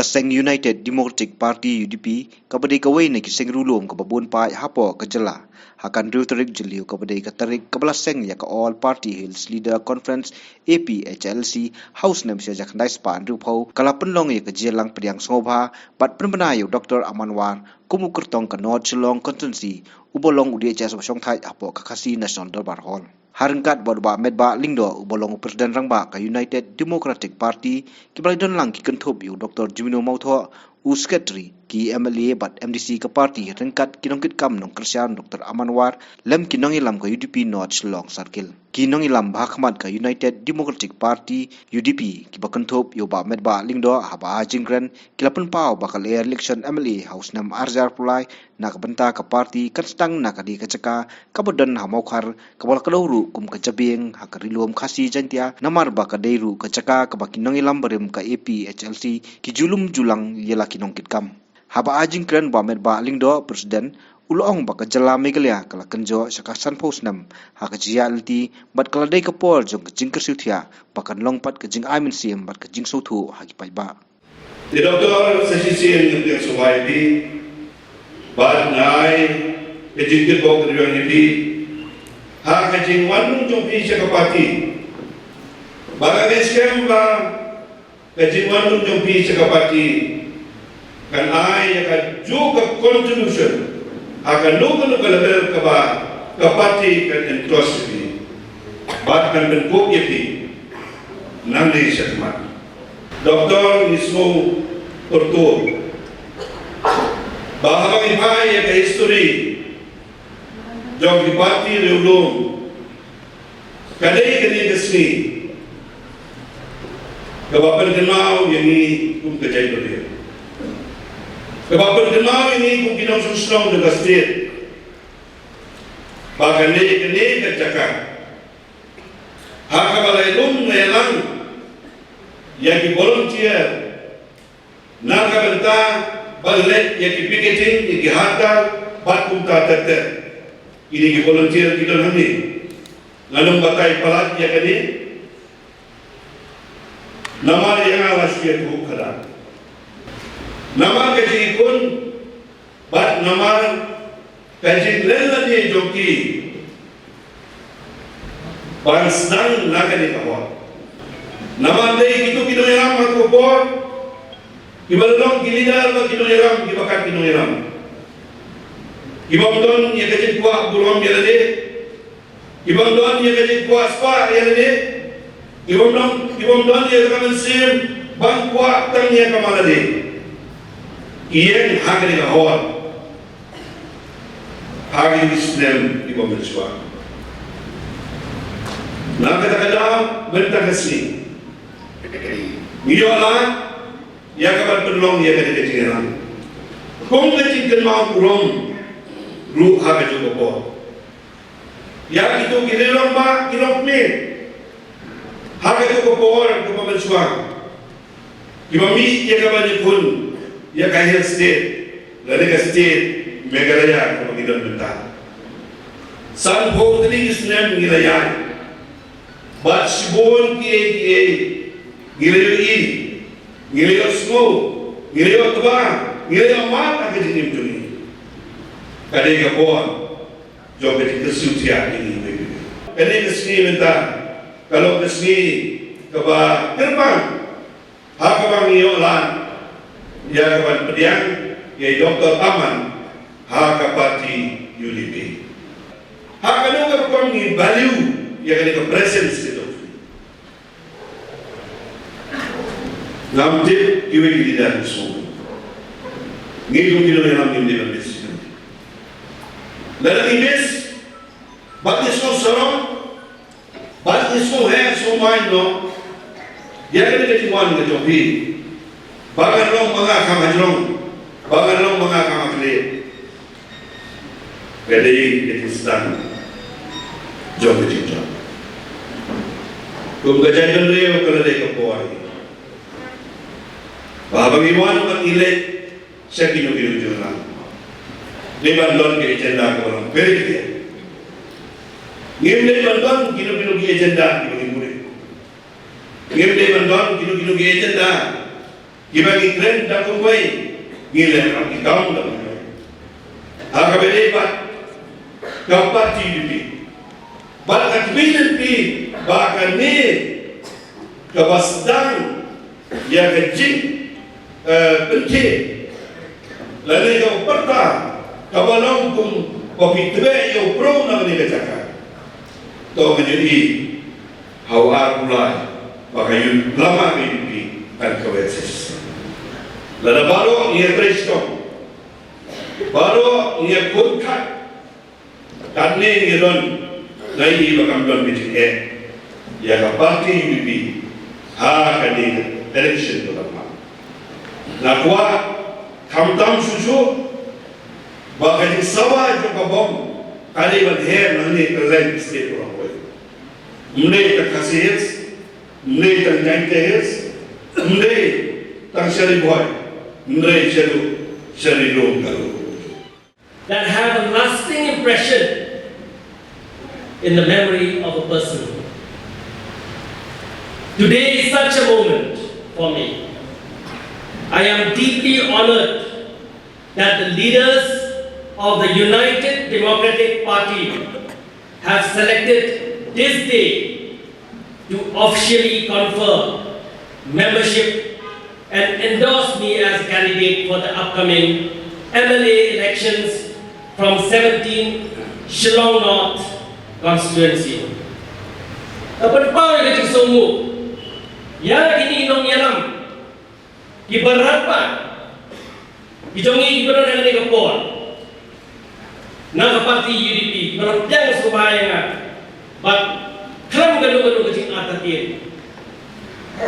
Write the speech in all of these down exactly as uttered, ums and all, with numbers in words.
Seng United Democratic Party, U D P, kaba dei kawei na ki seng riewlum kaba bun paid hapoh ka jylla, ha ka hynriew tarik Jylliew kaba dei ka tarik kaba la seng ïa ka All Party Hills Leader Conference, A P H L C, ha u snem shi hajar khyndai spah hynriewphew, ka la pynlong ïa ka jingïalang pdiang sngewbha bad pynbna ïa u Doctor Aman War kum u kyrtong ka North Shillong Constituency, uba long u D H S uba shongthait hapoh ka Khasi National Dorbar Hall. Ha ryngkat bad u Bah Metbah Lyngdoh uba long u President Rangbah ka United Democratic Party, kiba la don lang ki kynthup ïa u Doctor Jemino Mawthoh, u Secretary, ki M L A bad M D C ka party, ryngkat ki nongkitkam nongkyrshan Doctor Aman War, lem ki nongïalam ka U D P North Shillong Circle. Ki nongïalam ba ha khmat ka United Democratic Party, U D P, kiba kynthup ïa u Bah Metbah Lyngdoh, haba ai jingkren, ki la pynpaw ba ka lyer election M L A ha u snem ar hajar arphew lai, na ka bynta ka party kan sdang na kane ka jaka kaba don ha Mawkhar, kaba la kdew ruh kum ka jabieng ha ka Ri Lum Khasi Jaiñtia, namar ba ka dei ruh ka jaka kaba ki nongïalam barim ka A P H L C ki ju lum ju lang ïa la ki nongkitkam. Haba ai jingkren u Bah Metbah Lyngdoh, President, u la ong ba ka jylla Meghalaya ka la kynjoh sha ka sanphew snem ha ka jingïaid lynti bad ka la dei ka por jong ka jingkyrsiew thiah ba kan long pat ka jingai mynsiem bad ka jingsngewthuh ha ki paidbah. Te Doctor, sa shisien nga pdiang sngewbha ïa phi bad nga ai ka jingkyrkhu kyrdoh ïa phi ha ka jingwan rung jong phi sha ka party. Bad nga ngeit skhem ba ka jingwan rung jong phi sha ka party kan ai ïa kajuh ka contribution ha kano kano ka level kaba ka party kan entrust ïa phi bad kan pynkup ïa phi nangne shakhmat. Doctor, ngi sngewthuh ba haba ngi phai ïa ka history jong ki party riewlum, ka dei kane ka sngi kaba pynkynmaw ïa ngi kum ka jaitbynriew, kaba pynkynmaw ïa ngi kum ki nongshong shnong jong ka state, ba kane, kane ka jaka ha kaba la ïalum la ïalang ïa ki volunteer na ka bynta ban leit ïa ki picketing, ïa ki hartal bad kumta ter ter. Kine ki volunteer ki don hangne. Ngan ym batai palat ïa kane namar ïa nga la shu ïathuh khadar. Namar ka jingïakhun bad namar ka jingleh lade jong ki ban sdang na kane ka por. Namar dei kito ki nongïalam ha ka por kiba long ki leader bad ki nongïalam kiba kat ki nongïalam, ki bym don ïa ka jingkwah burom ïa lade, ki bym don ïa ka jingkwah spah ïa lade, ki bym don, ki bym don ïa ka mynsiem ban kwah tang ïa ka ma lade. Ki ïeng ha kane ka hall ha kine ki snem kiba mynshuwa. Na kata ka daw mynta ka sngi ngi ïoh lad ïa ka ban pynlong ïa kane ka jingïalang kum ka jingkynmaw burom ruh ha kajuh ka por. Ïa kito ki rangbah, ki longkmie ha kajuh ka por kaba mynshuwa, kiba mih ïa ka ban ïakhun ïa ka Hill State lane ka state Meghalaya kaba ngi don mynta. Sanphew tylli ki snem ngi la ïaid bad shibun kiei kiei ngi la ïohi, ngi la ïohsngew, ngi la ïohtbah, ngi la ïohmad ha ka jingim jong ngi. Ka dei ka por jong ka jingkyrsiew thiah ïa ngi. Kane ka sngi mynta ka long ka sngi kaba kyrpang ha kaba ngi ïoh lad ïa ka ban pdiang ïa i Doctor Aman ha ka party U D P. Ha kano ka rukom ngi value ïa kane ka presence ka jong u. Ngam tip kiwei ki leader ki sngewbha. Ngi kum ki nongïalam ngim dei ban miss. Lada ngi miss bad ngi sngewsarong bad ngi sngewheh sngewmaiñ noh ïa kane ka jingwan ka jong phi, ba ngan long ma nga kham hajrong, ba ngan long ma nga kham hakhlieh. Ka dei ka jingsdang jong ka jingjop. Kum ka jaitbynriew ka la dei ka por ba haba ngi wan bad ngi leit sha kino kino ki jingïalang, dei ban don ka agenda kaba long very clear. Ngim dei ban don kino kino ki agenda kiba ngi buhrieh. Ngim dei ban don kino kino ki agenda Kiba ngi kren da kumwei, ngi leh ïa ki kam da kumwei. Ha kaba ïadei bad ka party U D P, bad ka kmie lynti ba kane kaba sdang ïa ka jing, eh, pynkiew lane kaba pyrta kaba long kum ba phi tbeh ïa u briew na kane ka jaka. To ngan ïohi ha u ar u lai ba ka ïoh lama ka ïohi kan ka wetsis. Lada baroh ngi ïa trei shitom, baroh ngi ïa khun khat, katne ngi don na i ba kam don ka jingeh ïa ka party U D P ha kane ka election ka ban wan. Nga kwah khamtam shuh shuh ba ka jingsawa jong ka bom ka dei ban her nangne kylleng ka state ka Ri Bhoi. Ym dei tang Khasi Hills, ym dei tang Jaintia Hills, ym dei tang sha Ri Bhoi, ym dei sha Ri, sha Ri Lum ka ruh. That have a lasting impression in the memory of a person. Today is such a moment for me. I am deeply honored that the leaders of the United Democratic Party have selected this day to officially confer membership and endorse me as a candidate for the upcoming M L A elections from seventeen Shillong North constituency. Ka pynpaw ïa ka jingsngewnguh ïa kine ki nongïalam kiba radbah, ki jong ngi kiba don ha kane ka por na ka party U D P, kiba la pdiang sngewbha ïa nga bad khlem kano kano ka jingartatien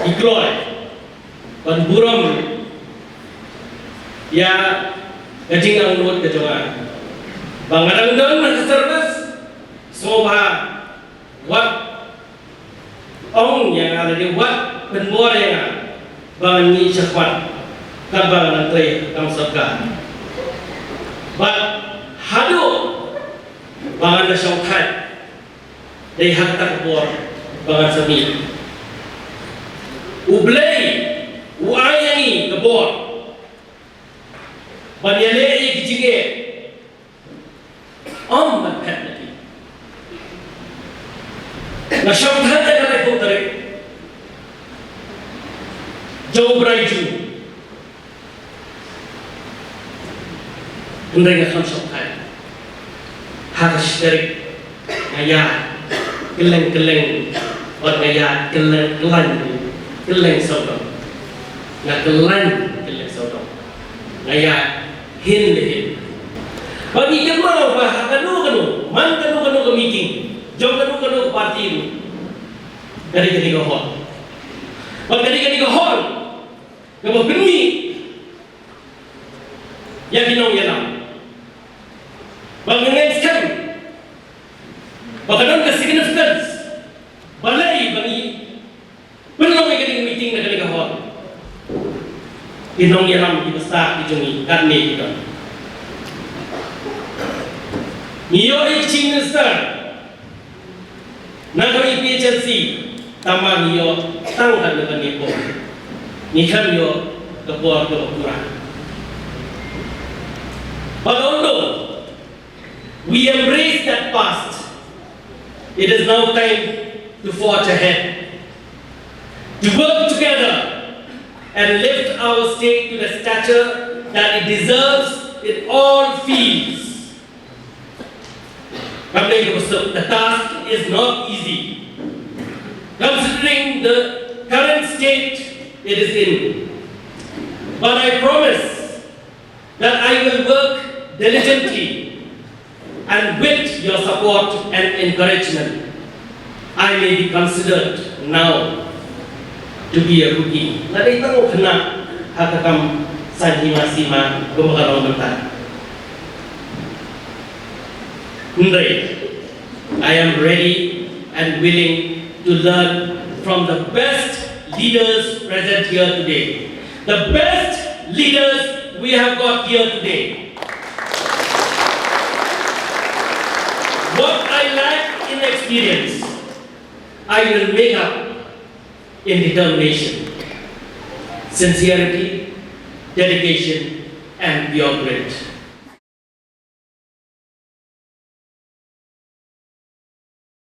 ki kloi ban burom ïa ka jingangnud ka jong nga. Ba nga dang don ha ka service, sngewbha wat ong ïa nga lane wat pynbor ïa nga ba ngan mih shakhmat katba ngan trei ha ka kam sorkar. Bad haduh ba ngan da shongthait, dei ha kata ka por ba ngan sa mih. U Blei u ai ïa ngi ka bor ban ïaleh ïa ki jingeh. Ym ban phet na ki. Nga shongthait ha ka laiphew tarik jong u bnai Jun. Hynrei nga khlem shongthait. Ha ka shi tarik nga ïaid kylleng kylleng, wat nga ïaid kylleng kylleng, kylleng sawdong. Nga kylleng kylleng sawdong. Nga ïaid hin le hin. Ba ngi kynmaw ba ha kano kano, man kano kano ka meeting jong kano kano ka party ruh, ka dei kane ka hall. Ba ka dei kane ka hall kaba pynmih ïa ki nongïalam. Ba nga ngeit skhem ba ka don ka significance balei ba ngi pynlong ïa kane ka meeting na kane ka hall. Ki nongïalam kiba sah ki jong ngi katne ki don. Ngi ïoh ïa ki Chief Minister na ka A P H L C, tangba ngi ïoh tang katne katne por. Ngi khlem ïoh ka por kaba pura. But although we embrace that past, it is now time to forge ahead, to work together and lift our state to the stature that it deserves in all fields. Kam dei kaba suk, the task is not easy, considering the current state it is in. But I promise that I will work diligently and with your support and encouragement, I may be considered now to be a rookie. Lada i tang u khynnah ha ka kam saiñ hima sima kumba ka long mynta. Hynrei, I am ready and willing to learn from the best leaders present here today. The best leaders we have got here today. What I lack in experience, I will make up in determination. Sincerity, dedication, and your grit.